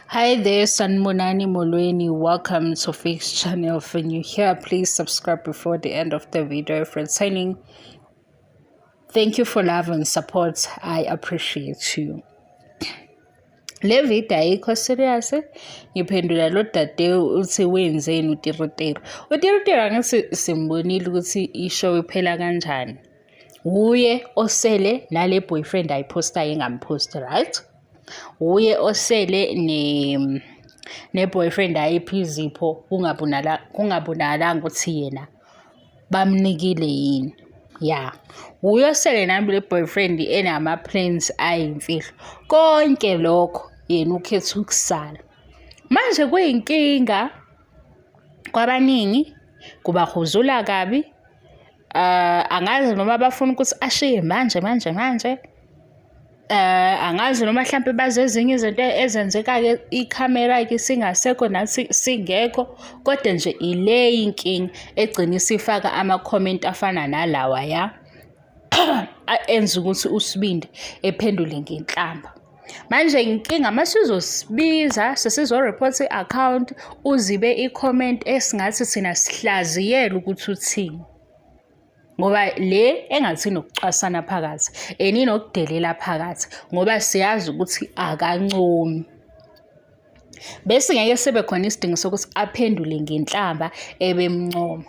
Hi there, Sanibonani Molweni. Welcome to Fix Channel. If you're new here, please subscribe before the end of the video. If returning, thank you for love and support. I appreciate you. Le video ayikho serious. Ngiphendula lo dade uthi wenzeni uTirutiro. UTirutiro angithi simbonile ukuthi ishow iphela kanjani. Wuye osele nale boyfriend ayiphostayo engamphosti, right? Wuye osele ne ne-boyfriend ayiphi izipho kungabonakalanga ukuthi yena bamnikile yini. Ya, wuye osele nami le boyfriend enama-plans ayimfihlo. Konke lokho yena ukhetha ukusala. Manje kuyinkinga kwabaningi, kubahuzula kabi. Angazi noma bafuna ukuthi ashiye manje manje manje. Angazi noma hlampe bazi ezinye izinto ezenzeka-ke ikhamera-ke singasekho nathi singekho, kodwa nje ile inkinga egcina isifaka ama-comment afana nalawaya enza ukuthi uSibindi ephendule ngenhlamba. Manje inkinga masizosibiza sesizo-report i-akhawunti uzibe i-comment esingathi thina sihlaziyele ukuthi uthini. Ngoba le engathi inokucwasana phakathi and inokudelela phakathi ngoba siyazi ukuthi akancomi. Bese ngeke sibe khona isidingo sokuthi aphendule ngenhlamba ebemncoma.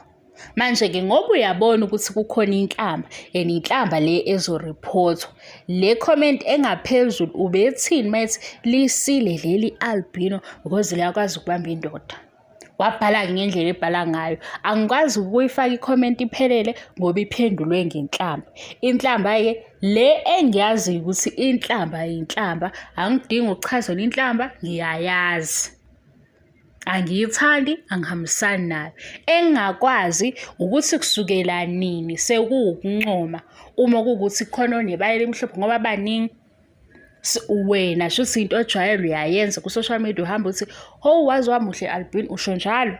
Manje-ke ngoba uyabona ukuthi kukhona inhlamba and inhlamba le ezoriphothwa, le comment engaphezulu ubethini uma ethi lisile leli albino because liyakwazi ukubamba indoda. Wabhala-ke ngendlela ebhala ngayo. Angikwazi ukuyifaka i-comment iphelele ngoba iphendulwe ngenhlamba. Inhlamba-ke le engiyaziyo ukuthi inhlamba yinhlamba, angidingi ukuchazelwa inhlamba, ngiyayazi. Angiyithandi, angihambisani nayo. Engingakwazi ukuthi kusukela nini sekuwukuncoma uma kuwukuthi khona onebala elimhlophe ngoba baningi. Wena shuthi into ojwayele uyayenza ku-social media uhamba uthi, hawu waze wamuhle albino, usho njalo.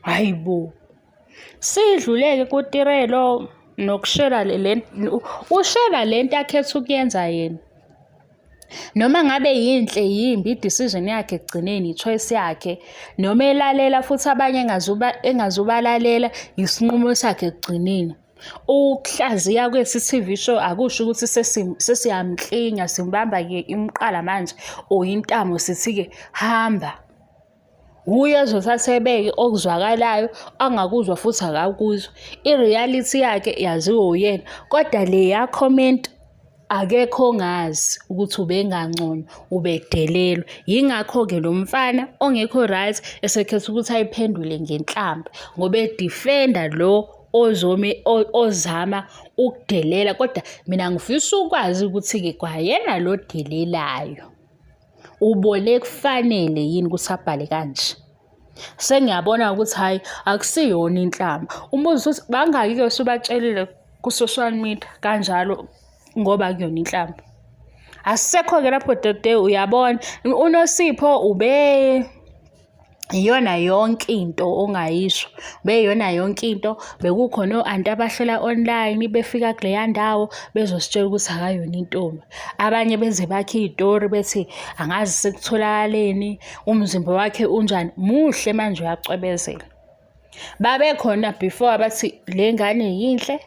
Hhayi bo. Sidlule-ke kuTirelo nokushela le ushela le nto akhetha ukuyenza yena. Noma ngabe yinhle yimbi i-decision yakhe ekugcineni i-choice yakhe, noma elalela futhi abanye engazubalalela isinqumo sakhe ekugcineni. Ukuhlaziya kwesi TV show akusho ukuthi sesiyamklinya simbamba-ke imqala manje or intamo sithi-ke hamba. Wuye ozothatha ebeke okuzwakalayo angakuzwa futhi akakuzwa. I-reality yakhe yaziwa uyena kodwa leya comment akekho ongazi ukuthi ubenganconywa ubedelelwa. Yingakho-ke lo mfana ongekho right esekhetha ukuthi ayiphendule ngenhlamba ngoba edifenda lo ozome ozama ukudelela kodwa mina ngifisa ukwazi ukuthi-ke kwayena lo delelayo ubone kufanele yini ukuthi abhale kanje. Sengiyabona ukuthi hhayi akusiyona inhlamba. Umbuzo uthi bangaki-ke osubatshelile ku-social media kanjalo ngoba kuyona inhlamba. Asisekho-ke lapho dede uyabona uNosipho ube iyona yonke into ongayisho, beyiyona yonke into. Bekukhona o-anti abahlola online befika kuleya ndawo bezositshela ukuthi akayona intombi. Abanye beze bakhe iy'tori bethi angazi sekutholakaleni, umzimba wakhe unjani, muhle manje uyacwebezela. Babekhona before abathi le ngane yinhle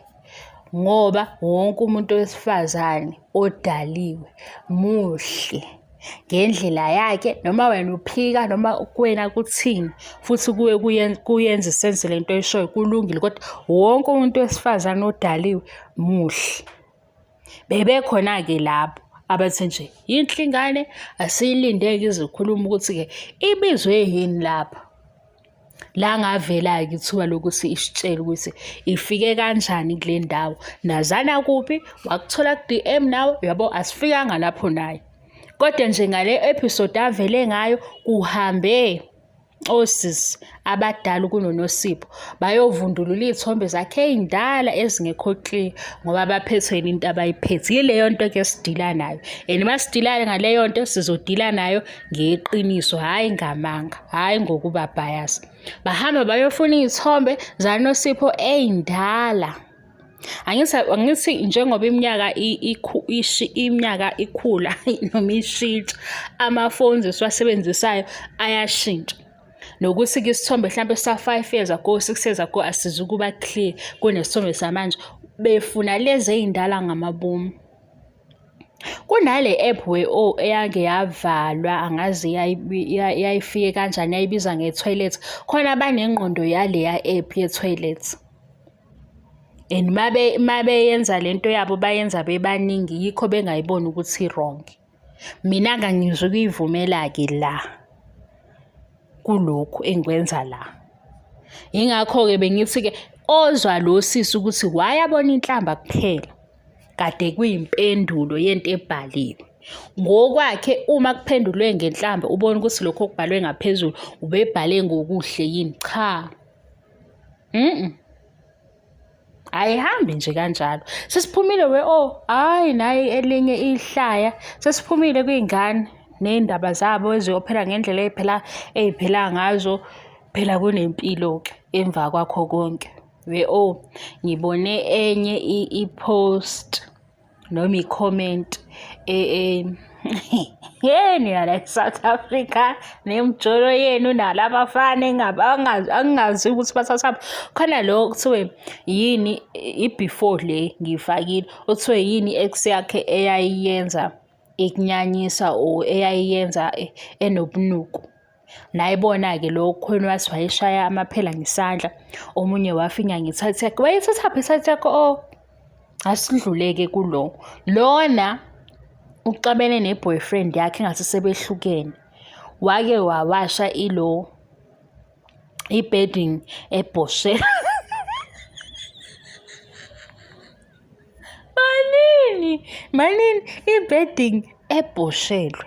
ngoba wonke umuntu wesifazane odaliwe muhle ngendlela yakhe noma wena uphika noma kuwena kuthini futhi kuwe kuyenza isense le nto oyishoyo kulungile kodwa wonke umuntu wesifazane odaliwe muhle. Bebekhona-ke labo abathe nje yinhle ingane asiyilinde-ke izokhuluma ukuthi-ke ibizwe yini lapha. La ngavela-ke ithuba lokuthi isitshele ukuthi ifike kanjani kule ndawo, nazana kuphi, wakuthola ku-D_M nawe, uyabo asifikanga lapho naye. Kodwa nje ngale episode avele ngayo kuhambe osisi abadala kunoNosipho bayovundulula iy'thombe zakhe ey'ndala ezingekho clear ngoba baphethwe yini into abayiphethe. Yileyo nto ke esidila nayo and uma sidila ngaleyo nto sizodila nayo ngeqiniso, hhayi ngamanga, hhayi ngokuba bias. Bahamba bayofuna iy'thombe zaNosipho ey'ndala. Angithi angithi njengoba iminyaka iminyaka ikhula noma ishintsha, ama-phones esiwasebenzisayo ayashintsha. Nokuthi-ke isithombe hlampe sa-five years ago, six years ago asizukuba clear kunesithombe samanje. Befuna lezi ey'ndala ngamabomu. Kunale app we oh eyake yavalwa angazi yayifike kanjani yayibiza nge-toilet. Khona abanengqondo yaleya app ye-toilet. And mabeyenza lento yabo bayenza bebaningi yikho bengayiboni ukuthi i-wrong. Mina-ke angizukuyivumela-ke la kulokhu engikwenza la. Yingakho-ke bengithi-ke ozwa lo sisi ukuthi wayabona inhlamba kuphela kade kuyimpendulo yento ebhaliwe. Ngokwakhe uma kuphendulwe ngenhlamba ubona ukuthi lokho okubhalwe ngaphezulu ubebhale ngokuhle yini? Cha. Ayihambi nje kanjalo. Sesiphumile we oh, hayi nayi elinye ihlaya. Sesiphumile kwiy'ngane ney'ndaba zabo eziyophela ngendlela ey'phela ey'phela ngazo. Phela kunempilo-ke emva kwakho konke. We oh, ngibone enye i-post. noma i-comment nina la e-South Africa nemijolo yenu nalabafana angingazi ukuthi bathathaphi. Khona lo kuthiwe yini i-before le ngiyifakile, kuthiwe yini i-ex yakhe eyayiyenza ikunyanyisa or eyayiyenza enobunuku. Nayibona-ke lo khona wathi wayeshaya amaphela ngesandla, omunye wafinya ngethathi yakhe. Wayethathaphi ithathi yakho? Oh, asidluleke kulo. Lona uxabene ne-boyfriend yakhe engathi sebehlukene. Wake wawasha ilo i-bedding ebhoshela. Manini, manini i-bedding ebhoshelwe.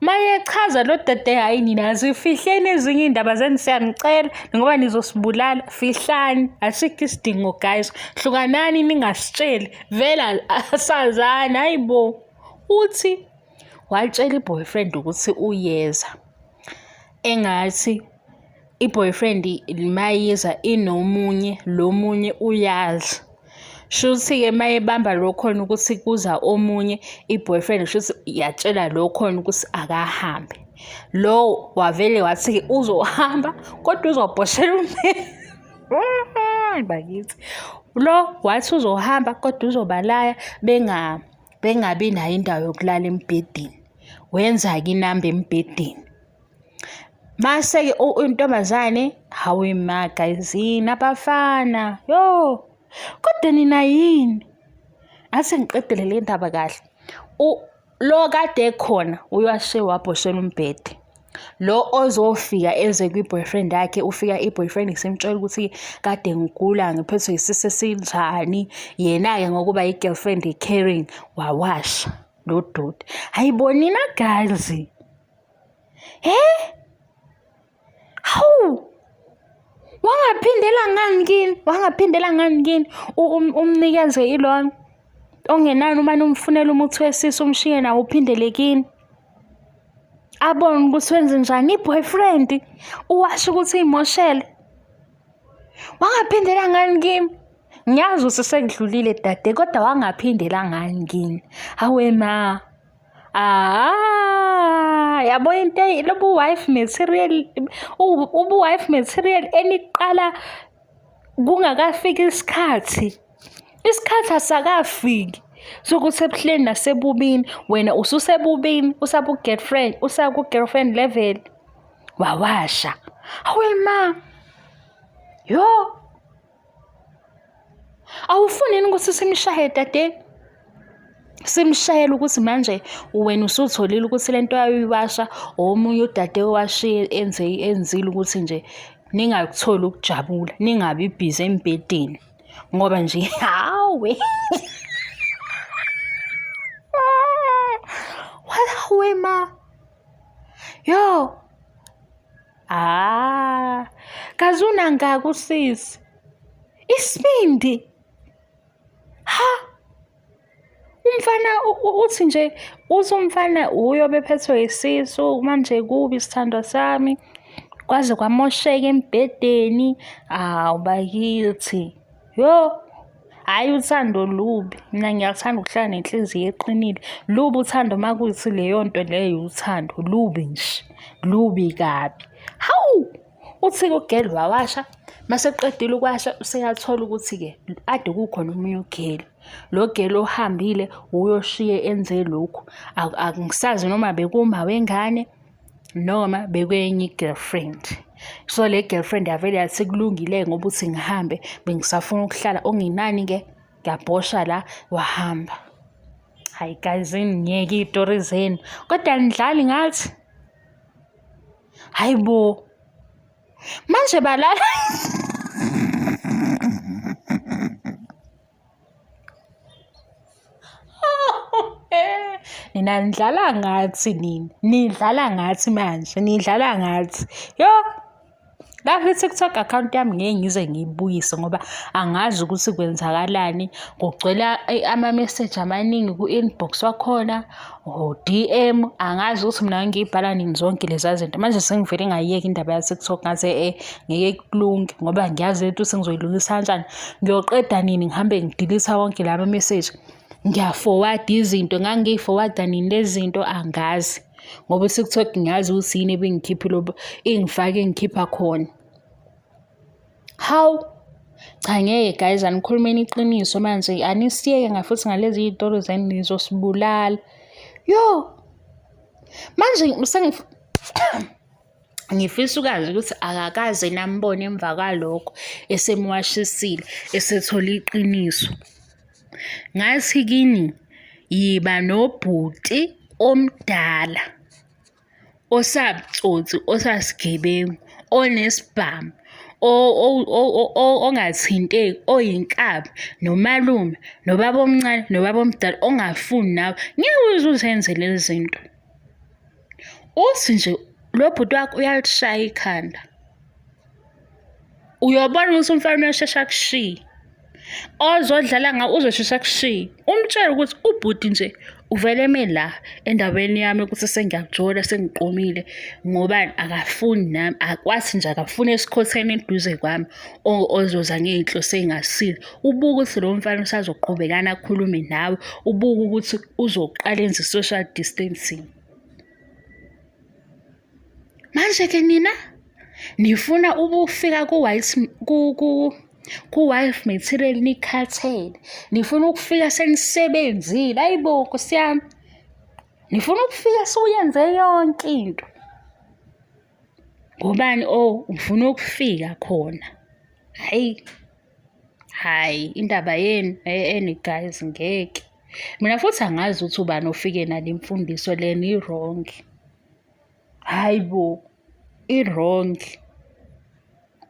Mayechaza lo dade hhayi nina azifihleni ezinye iy'ndaba zenu siyanicela ngoba nizosibulala fihlani asikho isidingo guys hlukanani ningasitsheli vele asazani hayi bo uthi watshela i-boyfriend ukuthi uyeza engathi i-boyfriend mayiza inomunye lo munye uyazi shuthi-ke mayebamba lo khona ukuthi kuza omunye i-boyfriend shuthi yatshela lo khona ukuthi akahambe lo wavele wathi-ke uzohamba kodwa uzobhoshela ummeli bakithi lo wathi uzohamba kodwa uzobalaya bengabi nayo indawo yokulala embhedeni wenza-ke inamba embhedeni. Mase-ke intombazane, hawe ma guys yini abafana, yo kodwa nina yini? Ase ngiqedele le ndaba kahle. Lo kade ekhona uyashe wabhoshela umbhede. Lo ozofika eze kwi-boyfriend yakhe ufika i-boyfriend isimtshela ukuthi kade ngigula ngiphethwe isisu esinjani. Yena-ke ngokuba i-girlfriend i-caring wawasha lo doti. Hayi bo nina guys. He? Hawu! Wangaphindela ngani kini? Wangaphindela ngani kini? Umnikeze ilona ongenani umane umfunela umuthi wesisu umshiye nawo uphindele kini. Abone ukuthi wenze njani i-boyfriend uwasho ukuthi iy'moshele. Wangaphindela ngani kimi? Ngiyazi ukuthi sekudlulile dade kodwa wangaphindela ngani kini? Hawe ma. Ah, yabo into lobu wife material ubu wife material eniqala kungakafiki isikhathi. Isikhathi asakafiki sokuthi ebuhleni nasebubini wena ususebubini usaku girlfriend usaku girlfriend level wawasha. Hawe ma. Yo. Awufuni yini ukuthi simshaye dade? Simshayele ukuthi manje wena usutholile ukuthi lento yayiwasha omunye udade owashiye enze enzile ukuthi nje ningakutholi ukujabula, ningabi busy embhedeni ngoba nje hawe. Hawe ma. Yo. Ah, kaze unangaki usisi? Isibindi. Ha? Umfana uthi nje uthi umfana uyobe ephethwe isisu manje kubi sithandwa sami. Kwaze kwamosheka embhedeni. Awu bakithi. Yo, Hhayi uthando lubi, mina ngiyathanda ukuhlala nenhliziyo eqinile. Lubi uthando uma kuwukuthi leyo nto leyo uthando, lubi nje, lubi kabi. Hawu! Uthi-ke ugeli wawasha, mase eqedile ukuwasha useyathola ukuthi-ke ade kukhona omunye ugeli. Lo geli ohambile wuye oshiye enze lokhu. Angisazi noma bekuma wengane noma bekwenye i-girlfriend. So le girlfriend yavele yathi kulungile ngoba uthi ngihambe bengisafuna ukuhlala okungenani-ke ngiyabhosha la wahamba. Hayi guys ngiyeke iy'tori zenu kodwa anidlali ngathi. Hayi bo. Manje balala Nina nidlala ngathi nina, nidlala ngathi manje, nidlala ngathi. Yo! Lapho i-TikTok account yami ngeke ngize ngiyibuyise ngoba angazi ukuthi kwenzakalani. Kugcwele ama-message amaningi ku-inbox wakhona or DM, angazi ukuthi mina ngiyibhala nini zonke leza zinto. Manje sengivele ngayiyeka indaba ya-TikTok ngathi e-e ngeke kulunge ngoba ngiyazi lento sengizoyilungisa kanjani. Ngiyoqeda nini ngihambe ngidilitha wonke la ma-message. Ngiyafowada izinto, ngangiy'fowada nini lezi zinto angazi. Ngoba i-TikTok ngiyazi ukuthi yini ebingikhiphile ingifake ingikhipha khona. Hawu! Cha ngeke guys anikhulumeni iqiniso manje anisiyeke ngafuthi ngalezi iy'tori zenu nizosibulala. Yo! Manje ngifisa ukwazi ukuthi akakaze nambone emva kwalokho esemwashisile esethola iqiniso. Ngathi kini yiba nobhuti omdala osabutsotsi osasigebengu onesibhamu ongathinteki oyinkabi nomalume nobaba omncane nobaba omdala ongafuni nawe ngeke uze uzenze lezi zinto. Uthi nje lo bhuti wakho uyalishaya ikhanda. Uyobona ukuthi umfana uyashesha akushiye. Ozodlala ngawe uzoshesha akushiye. Umtshele ukuthi ubhuti nje uvele eme la endaweni yami ukuthi sengiyakujola sengiqomile ngoba akafuni nami akwazi nje akafuni esikhotheni eduze kwami ozoza ngey'nhloso ey'ngasile. Ubuke ukuthi lo mfana usazoqhubekana akhulume nawe, ubuke ukuthi uzoqala enze i-social distancing. Manje-ke nina nifuna ukufika ku-white ku-wife material nikhathele, nifuna ukufika senisebenzile. Ayi bo Nkosi yami, nifuna ukufika sewuyenze yonke into. Ngobani? Oh, ufuna ukufika khona. Hhayi, hhayi indaba yenu ene guys ngeke. Mina futhi angazi ukuthi ubani ofike nale mfundiso lena i-wrong. Hhayi bo, i-wrong.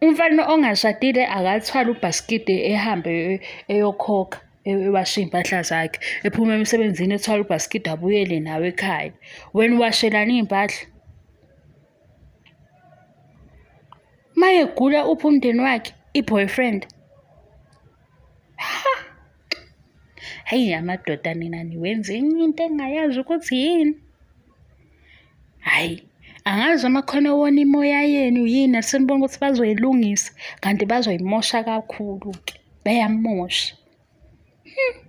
Umfana ongashadile akathwale ubhasikidi ehambe eyokhokha ewashe iy'mpahla zakhe. Ephume emsebenzini ethwale ubhasikidi abuyele nawe ekhaya. Wena uwashelani iy'mpahla? Uma egula uphi umndeni wakhe? I-boyfriend? Ha! Hhayi amadoda nina niwenza enye into engingayazi ukuthi yini. Hhayi, angazi amakhono owona imoya yenu yini asenibona ukuthi bazoyilungisa kanti bazoyimosha kakhulu-ke, bayamosha. Hmm.